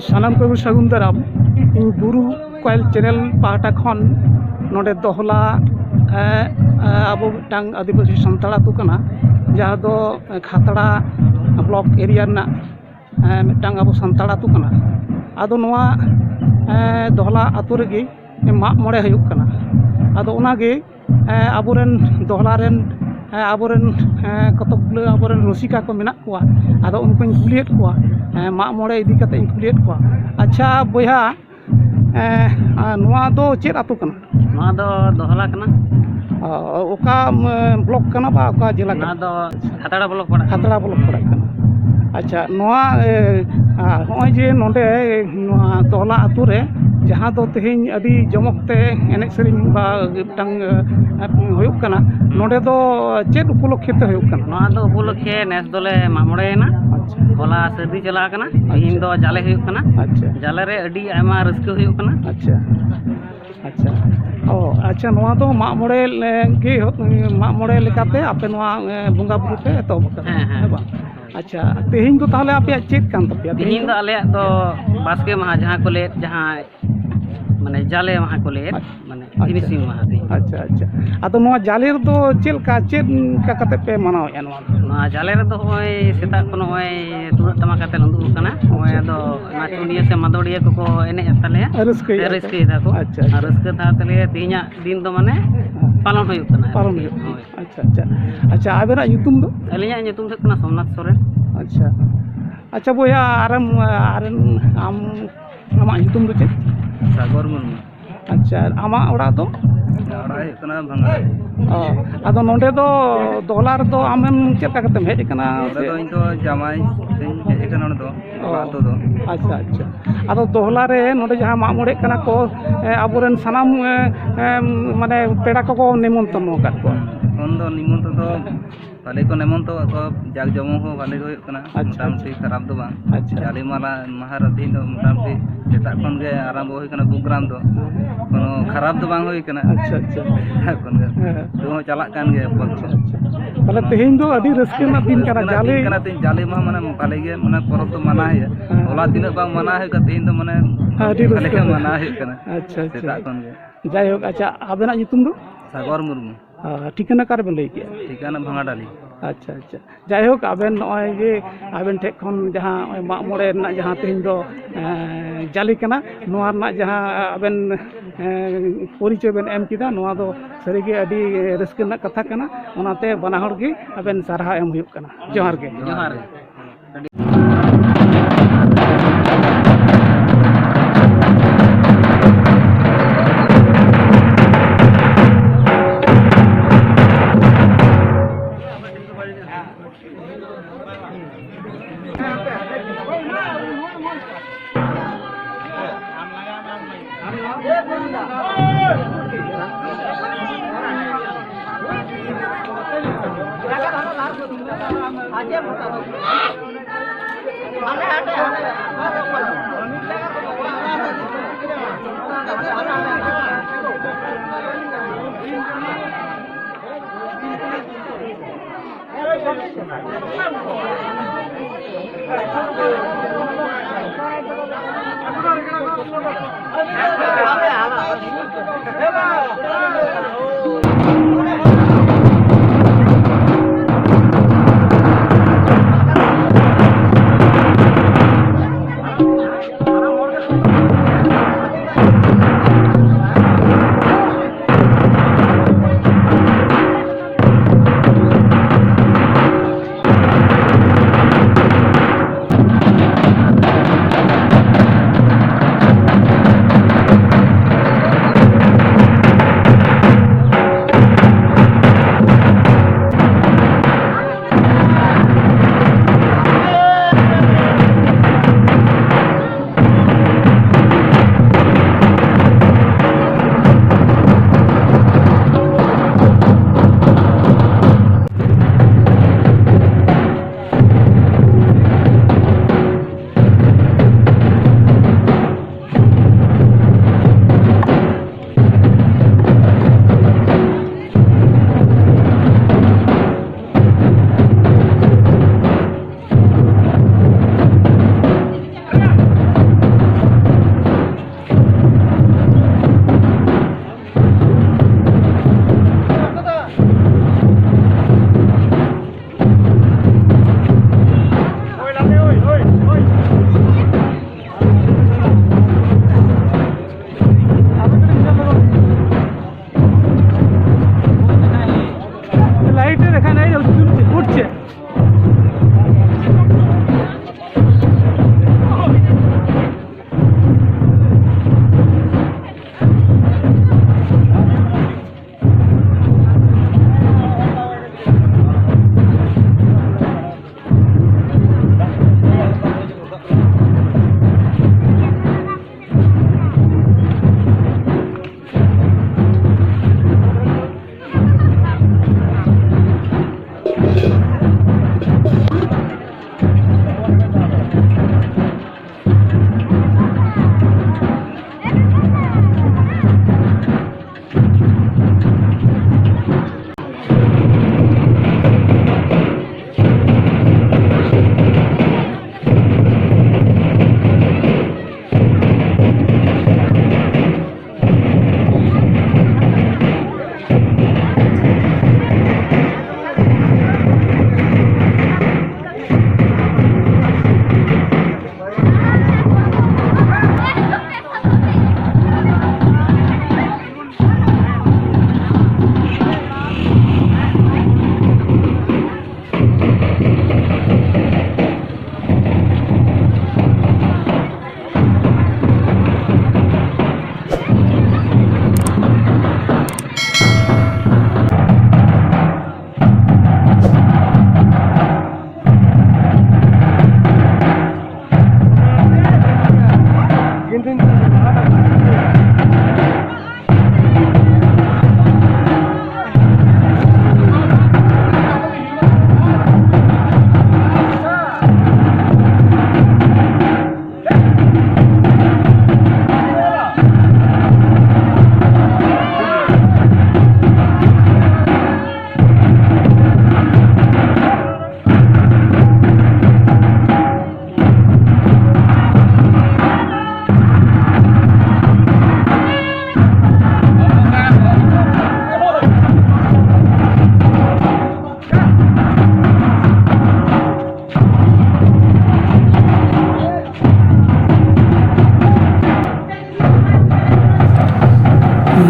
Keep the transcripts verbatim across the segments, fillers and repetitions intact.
ᱥᱟᱱᱟᱢ ᱠᱚᱜᱮ ᱥᱟᱹᱜᱩᱱ ᱫᱟᱨᱟᱢ᱾ ᱤᱧ ᱵᱩᱨᱩ ᱠᱚᱭᱮᱞ ᱪᱮᱱᱮᱞ ᱯᱟᱦᱴᱟ ᱠᱷᱚᱱ ᱱᱚᱰᱮ ᱫᱚᱦᱞᱟ, ᱮ, ᱮ, ᱟᱵᱚ ᱢᱤᱫᱴᱟᱝ ᱟᱹᱫᱤᱵᱟᱹᱥᱤ ᱥᱟᱱᱛᱟᱲ ᱟᱹᱛᱩ ᱠᱟᱱᱟ, ᱡᱟᱦᱟᱸ ᱫᱚ ᱠᱷᱟᱛᱲᱟ ᱵᱞᱚᱠ ᱮᱨᱤᱭᱟ ᱨᱮᱱᱟᱜ, ᱮ, ᱢᱤᱫᱴᱟᱝ ᱟᱵᱚ ᱥᱟᱱᱛᱟᱲ ᱟᱹᱛᱩ ᱠᱟᱱᱟ᱾ ᱟᱫᱚ ᱱᱚᱣᱟ, ᱮ, ᱫᱚᱦᱞᱟ ᱟᱹᱛᱩ ᱨᱮᱜᱮ ᱢᱟᱜ ᱢᱚᱬᱮ ᱦᱩᱭᱩᱜ ᱠᱟᱱᱟ᱾ ᱟᱫᱚ ᱚᱱᱟᱜᱮ, ᱮ, ᱟᱵᱚᱨᱮᱱ ᱫᱚᱦᱞᱟ ᱨᱮᱱ, ᱮ, ᱟᱵᱚᱨᱮᱱ, ᱮ, ᱠᱚᱛᱚᱠ ᱜᱩᱞᱟᱹ ᱟᱵᱚᱨᱮᱱ ᱨᱩᱥᱤᱠᱟ ᱠᱚ ᱢᱮᱱᱟᱜ ᱠᱚᱣᱟ᱾ ᱟᱫᱚ ᱩᱱᱠᱩᱧ ᱠᱩᱞᱤᱭᱮᱫ ᱠᱚᱣᱟ, ᱮ, ᱢᱟᱜ ᱢᱚᱬᱮ ᱤᱫᱤ ᱠᱟᱛᱮ ᱤᱧ ᱠᱩᱞᱤᱭᱮᱫ ᱠᱚᱣᱟ᱾ ᱟᱪᱪᱷᱟ ᱵᱚᱭᱦᱟ, ᱮ, ᱟᱨ ᱱᱚᱣᱟ ᱫᱚ ᱪᱮᱫ ᱟᱹᱛᱩ ᱠᱟᱱᱟ? ᱱᱚᱣᱟ ᱫᱚ ᱫᱚᱦᱞᱟ ᱠᱟᱱᱟ᱾ ᱚ, ᱚᱠᱟ, ᱮ, ᱵᱞᱚᱠ ᱠᱟᱱᱟ ᱵᱟ ᱚᱠᱟ ᱡᱮᱞᱟ ᱱᱚᱣᱟ ᱠᱟᱱᱟ? ᱫᱚ ᱠᱷᱟᱛᱲᱟ ᱵᱞᱚᱠ ᱯᱟᱲᱟᱜ ᱠᱟᱱᱟ᱾ ᱠᱷᱟᱛᱲᱟ ᱵᱞᱚᱠ ᱯᱟᱲᱟᱜ ᱠᱟᱱᱟ᱾ ᱟᱪᱪᱷᱟ, ᱱᱚᱣᱟ, ᱮ, ᱟ, ᱦᱚᱸᱜᱼᱚᱭ ᱡᱮ ᱱᱚᱰᱮ ᱱᱚᱣᱟ ᱫᱚᱦᱞᱟ ᱟᱹᱛᱩ ᱨᱮ ᱡᱟᱦᱟᱸ ᱫᱚ ᱛᱮᱦᱮᱧ ᱟᱹᱰᱤ ᱡᱚᱢᱚᱠ ᱛᱮ ᱮᱱᱮᱡ ᱥᱮᱨᱮᱧ ᱵᱟ ᱢᱤᱫᱴᱟᱝ, ᱮ, ᱦᱩᱭᱩᱜ ᱠᱟᱱᱟ, ᱱᱚᱰᱮ ᱫᱚ ᱪᱮᱫ ᱩᱯᱚᱞᱚᱠᱠᱷᱮ ᱛᱮ ᱦᱩᱭᱩᱜ ᱠᱟᱱᱟ? ᱱᱚᱣᱟ ᱫᱚ ᱩᱯᱚᱞᱚᱠᱠᱷᱮ ᱱᱮᱥ ᱫᱚᱞᱮ ᱢᱟᱜ ᱢᱚᱬᱮᱭᱮᱱᱟ᱾ ᱟᱪᱪᱷᱟ᱾ ᱦᱚᱞᱟ ᱥᱟᱹᱨᱫᱤ ᱪᱟᱞᱟᱣ ᱠᱟᱱᱟ, ᱛᱮᱦᱮᱧ ᱟᱪᱪᱷᱟ᱾ ᱫᱚ ᱡᱟᱞᱮ ᱦᱩᱭᱩᱜ ᱠᱟᱱᱟ᱾ ᱟᱪᱪᱷᱟ᱾ ᱡᱟᱞᱮ ᱨᱮ ᱟᱹᱰᱤ ᱟᱭᱢᱟ ᱨᱟᱹᱥᱠᱟᱹ ᱦᱩᱭᱩᱜ ᱠᱟᱱᱟ᱾ ᱟᱪᱪᱷᱟ, ᱟᱪᱪᱷᱟ᱾ ᱚ, ᱟᱪᱪᱷᱟ, ᱱᱚᱣᱟ ᱫᱚ ᱢᱟᱜ ᱢᱚᱬᱮ, ᱮ, ᱜᱮ, ᱢᱟᱜ ᱢᱚᱬᱮ ᱞᱮᱠᱟᱛᱮ ᱟᱯᱮ ᱱᱚᱣᱟ, ᱮ, ᱵᱚᱸᱜᱟ ᱵᱩᱨᱩ ᱯᱮ ᱮᱛᱚᱦᱚᱵ ᱟᱠᱟᱫᱟ, ᱦᱮᱸ, ᱦᱮᱸ᱾ ᱦᱮᱸ ᱵᱟᱝ? ᱟᱪᱪᱷᱟ, ᱛᱮᱦᱮᱧ ᱫᱚ ᱛᱟᱦᱚᱞᱮ ᱟᱯᱮᱭᱟᱜ ᱪᱮᱫ ᱠᱟᱱ ᱛᱟᱯᱮᱭᱟ? ᱛᱮᱦᱮᱧ ᱫᱚ ᱟᱞᱮᱭᱟᱜ ᱫᱚ ᱵᱟᱥᱠᱮ ᱢᱟᱦᱟ, ᱡᱟᱦᱟᱸ ᱠᱚ ᱞᱟᱹᱭᱮᱫ, ᱡᱟᱦᱟᱸ ᱢᱟᱱᱮ ᱡᱟᱞᱮ ᱢᱟᱦᱟ ᱠᱚ ᱞᱟᱹᱭᱮᱫ, ᱟᱪᱪᱷᱟ᱾ ᱢᱟᱱᱮ ᱟᱪᱪᱷᱟ᱾ ᱯᱷᱤᱱᱤᱥᱤᱝ ᱢᱟᱦᱟ ᱛᱮᱦᱮᱧ᱾ ᱟᱪᱪᱷᱟ, ᱟᱪᱪᱷᱟ᱾ ᱟᱫᱚ ᱱᱚᱣᱟ ᱡᱟᱞᱮ ᱨᱮᱫᱚ ᱪᱮᱫ ᱞᱮᱠᱟ, ᱪᱮᱫ ᱞᱮᱠᱟ ᱠᱟᱛᱮ ᱯᱮ ᱢᱟᱱᱟᱣᱮᱫᱼᱟ ᱱᱚᱣᱟ ᱫᱚ? ᱱᱚᱣᱟ ᱡᱟᱞᱮ ᱨᱮᱫᱚ ᱱᱚᱜᱼᱚᱭ ᱥᱮᱛᱟᱜ ᱠᱷᱚᱱ ᱱᱚᱜᱼᱚᱭ ᱛᱩᱢᱫᱟᱹᱜ ᱴᱟᱢᱟᱠ ᱟᱛᱮ ᱞᱮ ᱩᱰᱩᱠ ᱟᱠᱟᱱᱟ᱾ ᱱᱚᱜᱼᱚᱭ ᱟᱪᱪᱷᱟ᱾ ᱟᱫᱚ ᱱᱟᱪᱚᱱᱤᱭᱟᱹ ᱥᱮ ᱢᱟᱫᱚᱲᱤᱭᱟᱹ ᱠᱚᱠᱚ ᱮᱱᱮᱡ ᱮᱫ ᱛᱟᱞᱮᱭᱟ᱾ ᱨᱟᱹᱥᱠᱟᱹᱭᱮᱫᱼᱟ ᱠᱚ᱾ ᱨᱟᱹᱥᱠᱟᱹᱭᱮᱫᱟ ᱠᱚ᱾ ᱟᱪᱪᱷᱟ, ᱟᱪᱪᱷᱟ᱾ ᱟᱨ ᱨᱟᱹᱥᱠᱟᱹ ᱛᱟᱞᱟ ᱛᱮᱞᱮ ᱛᱮᱦᱮᱧᱟᱜ ᱫᱤᱱ ᱫᱚ ᱢᱟᱱᱮ ᱦᱮᱸ᱾ ᱯᱟᱞᱚᱱ ᱦᱩᱭᱩᱜ ᱠᱟᱱᱟ᱾ ᱯᱟᱞᱚᱱ ᱦᱩᱭᱩᱜ ᱠᱟᱱᱟ᱾ ᱦᱳᱭ᱾ ᱟᱪᱪᱷᱟ, ᱟᱪᱪᱷᱟ᱾ ᱟᱪᱪᱷᱟ, ᱟᱵᱮᱱᱟᱜ ᱧᱩᱛᱩᱢ ᱫᱚ? ᱟᱹᱞᱤᱧᱟᱜ ᱧᱩᱛᱩᱢ ᱫᱚ ᱦᱩᱭᱩᱜ ᱠᱟᱱᱟ ᱥᱳᱢᱱᱟᱛᱷ ᱥᱚᱨᱮᱱ᱾ ᱟᱪᱪᱷᱟ᱾ ᱟᱪᱪᱷᱟ ᱵᱚᱭᱦᱟ, ᱟᱨᱮᱢ, ᱟᱨᱮᱢ, ᱟᱢ, ᱟᱢᱟᱜ ᱧᱩᱛᱩᱢ ᱫᱚ ᱪᱮᱫ? ᱥᱟᱜᱚᱨ ᱢᱩᱨᱢᱩ᱾ ᱟᱪᱪᱷᱟ, ᱟᱨ ᱟᱢᱟᱜ ᱚᱲᱟᱜ ᱫᱚ? ᱚᱲᱟᱜ ᱦᱩᱭᱩᱜ ᱠᱟᱱᱟ ᱵᱷᱟᱝᱜᱟᱲ᱾ ᱚ, ᱟᱫᱚ ᱱᱚᱰᱮ ᱫᱚ ᱫᱚᱦᱞᱟ ᱨᱮᱫᱚ ᱟᱢᱮᱢ ᱪᱮᱫ ᱞᱮᱠᱟ ᱠᱟᱛᱮᱢ ᱦᱮᱡ ᱟᱠᱟᱱᱟ? ᱱᱚᱰᱮ ᱥᱮ? ᱫᱚ ᱤᱧ ᱫᱚ ᱡᱟᱢᱟᱭ ᱛᱮᱧ ᱦᱮᱡ ᱟᱠᱟᱱᱟ ᱱᱚᱰᱮ ᱫᱚ, ᱚ, ᱚᱲᱟᱜ ᱟᱹᱛᱩ ᱫᱚ᱾ ᱟᱪᱪᱷᱟ, ᱟᱪᱪᱷᱟ᱾ ᱟᱫᱚ ᱫᱚᱦᱞᱟ ᱨᱮ ᱱᱚᱰᱮ ᱡᱟᱦᱟᱸ ᱢᱟᱜ ᱢᱚᱬᱮᱜ ᱠᱟᱱᱟ ᱠᱚ, ᱮ, ᱟᱵᱚᱨᱮᱱ ᱥᱟᱱᱟᱢ, ᱮ, ᱮ, ᱢᱟᱱᱮ ᱯᱮᱲᱟ ᱠᱚᱠᱚ ᱱᱮᱢᱚᱱᱛᱨᱚᱱ ᱟᱠᱟᱫ ᱠᱚᱣᱟ᱾ ᱦᱩᱸ᱾ ᱮᱠᱷᱚᱱ ᱫᱚ ᱱᱤᱢᱚᱱᱛᱨᱚᱱ ᱫᱚ ᱵᱷᱟᱞᱮ ᱠᱚ ᱱᱮᱢᱚᱱᱛᱚ ᱠᱟᱜ ᱠᱚᱣᱟ, ᱡᱟᱠ ᱡᱚᱢᱚᱠ ᱦᱚᱸ ᱵᱷᱟᱞᱮ ᱜᱮ ᱦᱩᱭᱩᱜ ᱠᱟᱱᱟ᱾ ᱟᱪᱪᱷᱟ, ᱢᱚᱴᱟᱢᱩᱴᱤ ᱟᱪᱪᱷᱟ᱾ ᱠᱷᱟᱨᱟᱯ ᱫᱚ ᱵᱟᱝ᱾ ᱟᱪᱪᱷᱟ᱾ ᱡᱟᱞᱮ ᱢᱟᱞᱟ ᱢᱟᱦᱟ ᱨᱮ ᱛᱮᱦᱮᱧ ᱫᱚ ᱢᱚᱴᱟᱢᱩᱴᱤ ᱥᱮᱛᱟᱜ ᱠᱷᱚᱱ ᱜᱮ ᱟᱨᱟᱢᱵᱚ ᱦᱩᱭ ᱠᱟᱱᱟ ᱯᱨᱳᱜᱨᱟᱢ ᱫᱚ᱾ ᱦᱮᱸ᱾ ᱠᱳᱱᱳ ᱠᱷᱟᱨᱟᱯ ᱫᱚ ᱵᱟᱝ ᱦᱩᱭ ᱠᱟᱱᱟ᱾ ᱟᱪᱪᱷᱟ, ᱟᱪᱪᱷᱟ᱾ ᱥᱮᱛᱟᱜ ᱠᱷᱚᱱ ᱜᱮ᱾ ᱦᱮᱸ᱾ ᱛᱚᱵᱩ ᱦᱚᱸ ᱪᱟᱞᱟᱜ ᱠᱟᱱ ᱜᱮᱭᱟ ᱯᱚᱨᱚᱵᱽ ᱫᱚ᱾ ᱟᱪᱪᱷᱟ, ᱟᱪᱪᱷᱟ᱾ ᱛᱟᱦᱞᱮ ᱛᱮᱦᱮᱧ ᱫᱚ ᱟᱹᱰᱤ ᱨᱟᱹᱥᱠᱟᱹ ᱨᱮᱱᱟᱜ ᱫᱤᱱ ᱠᱟᱱᱟ, ᱨᱟᱹᱥᱠᱟᱹ ᱨᱮᱱᱟᱜ ᱡᱟᱞᱮ ᱫᱤᱱ ᱠᱟᱱᱟ ᱛᱮᱦᱮᱧ, ᱡᱟᱞᱮ ᱢᱟᱦᱟ ᱢᱟᱱᱮ ᱵᱷᱟᱞᱮ ᱜᱮ, ᱢᱟᱱᱮ ᱯᱚᱨᱚᱵᱽ ᱫᱚ ᱢᱟᱱᱟᱣ ᱦᱩᱭᱩᱜᱼᱟ᱾ ᱦᱮᱸ᱾ ᱦᱚᱞᱟ ᱛᱤᱱᱟᱹᱜ ᱵᱟᱝ ᱢᱟᱱᱟᱣ ᱦᱩᱭᱩᱜ ᱠᱟᱱᱟ, ᱛᱮᱦᱮᱧ ᱫᱚ ᱢᱟᱱᱮ ᱟᱹᱰᱤ ᱵᱷᱟᱞᱮ ᱨᱟᱹᱥᱠᱟᱹ ᱜᱮ ᱜᱮ᱾ ᱢᱟᱱᱟᱣ ᱦᱩᱭᱩᱜ ᱠᱟᱱᱟ᱾ ᱟᱪᱪᱷᱟ, ᱟᱪᱪᱷᱟ᱾ ᱥᱮᱛᱟᱜ ᱠᱷᱚᱱ ᱜᱮ᱾ ᱡᱟᱭᱦᱳᱠ, ᱟᱪᱪᱷᱟ, ᱟᱵᱮᱱᱟᱜ ᱧᱩᱛᱩᱢ ᱫᱚ? ᱥᱟᱜᱚᱨ ᱢᱩᱨᱢᱩ᱾ ᱟᱨ ᱴᱷᱤᱠᱟᱹᱱᱟ ᱚᱠᱟ ᱨᱮᱵᱮᱱ ᱞᱟᱹᱭ ᱠᱮᱜᱼᱟ? ᱴᱷᱤᱠᱟᱹᱱᱟ ᱵᱷᱟᱝᱜᱟᱰᱟᱞᱤ᱾ ᱟᱪᱪᱷᱟ, ᱟᱪᱪᱷᱟ᱾ ᱡᱟᱭᱦᱳᱠ, ᱟᱵᱮᱱ ᱱᱚᱜᱼᱚᱭ ᱡᱮ ᱟᱵᱮᱱ ᱴᱷᱮᱱ ᱠᱷᱚᱱ ᱡᱟᱦᱟᱸ ᱱᱚᱜᱼᱚᱭ ᱢᱟᱜ ᱢᱚᱬᱮ ᱨᱮᱱᱟᱜ ᱡᱟᱦᱟᱸ ᱛᱮᱦᱮᱧ ᱫᱚ, ᱮᱸ, ᱡᱟᱞᱮ ᱠᱟᱱᱟ, ᱱᱚᱣᱟ ᱨᱮᱱᱟᱜ ᱡᱟᱦᱟᱸ ᱟᱵᱮᱱ, ᱮᱸ, ᱯᱚᱨᱤᱪᱚᱭ ᱵᱮᱱ ᱮᱢ ᱠᱮᱫᱟ, ᱱᱚᱣᱟ ᱫᱚ ᱥᱟᱹᱨᱤᱜᱮ ᱟᱹᱰᱤ ᱨᱟᱹᱥᱠᱟᱹ ᱨᱮᱱᱟᱜ ᱠᱟᱛᱷᱟ ᱠᱟᱱᱟ᱾ ᱚᱱᱟᱛᱮ ᱵᱟᱱᱟ ᱦᱚᱲ ᱜᱮ ᱟᱵᱮᱱ ᱥᱟᱨᱦᱟᱣ ᱮᱢ ᱦᱩᱭᱩᱜ ᱠᱟᱱᱟ᱾ ᱡᱚᱦᱟᱨ ᱜᱮ᱾ ᱡᱚᱦᱟᱨ ᱜᱮ᱾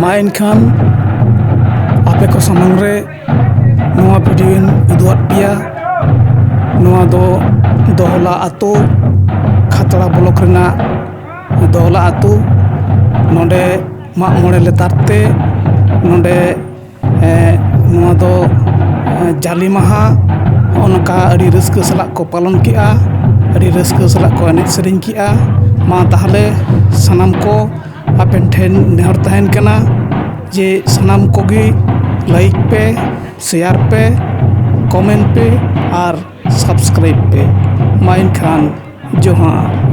ᱢᱟ ᱮᱱᱠᱷᱟᱱ ᱟᱯᱮ ᱠᱚ ᱥᱟᱢᱟᱝ ᱨᱮ ᱱᱚᱣᱟ ᱵᱷᱤᱰᱤᱭᱳᱧ ᱩᱫᱩᱜ ᱟᱫ ᱯᱮᱭᱟ᱾ ᱱᱚᱣᱟ ᱫᱚ ᱫᱚᱦᱞᱟ ᱟᱛᱳ, ᱠᱷᱟᱛᱲᱟ ᱵᱞᱚᱠ ᱨᱮᱱᱟᱜ ᱫᱚᱦᱞᱟ ᱟᱛᱳ᱾ ᱱᱚᱰᱮ ᱢᱟᱜ ᱢᱚᱬᱮ ᱞᱮᱛᱟᱲ ᱛᱮ ᱱᱚᱰᱮ ᱮ, ᱱᱚᱣᱟ ᱫᱚ, ᱮ, ᱡᱟᱞᱮ ᱢᱟᱦᱟ ᱦᱚᱸᱜᱼᱚ ᱱᱚᱝᱠᱟ ᱟᱹᱰᱤ ᱨᱟᱹᱥᱠᱟᱹ ᱥᱟᱞᱟᱜ ᱠᱚ ᱯᱟᱞᱚᱱ ᱠᱮᱜᱼᱟ, ᱟᱹᱰᱤ ᱨᱟᱹᱥᱠᱟᱹ ᱥᱟᱞᱟᱜ ᱠᱚ ᱮᱱᱮᱡ ᱥᱮᱨᱮᱧ ᱠᱮᱜᱼᱟ᱾ ᱢᱟ ᱛᱟᱦᱚᱞᱮ ᱥᱟᱱᱟᱢ ᱠᱚ ᱟᱯᱮᱱ ᱴᱷᱮᱱ ᱱᱮᱦᱚᱨ ᱛᱟᱦᱮᱱ ᱠᱟᱱᱟ ᱡᱮ ᱥᱟᱱᱟᱢ ᱠᱚᱜᱮ ᱞᱟᱭᱤᱠ ᱯᱮ, ᱥᱮᱭᱟᱨ ᱯᱮ, ᱠᱚᱢᱮᱱᱴ ᱯᱮ ᱟᱨ ᱥᱟᱵᱥᱠᱨᱟᱭᱤᱵ ᱯᱮ᱾ ᱢᱟ ᱮᱱᱠᱷᱟᱱ ᱡᱚᱦᱟᱨ᱾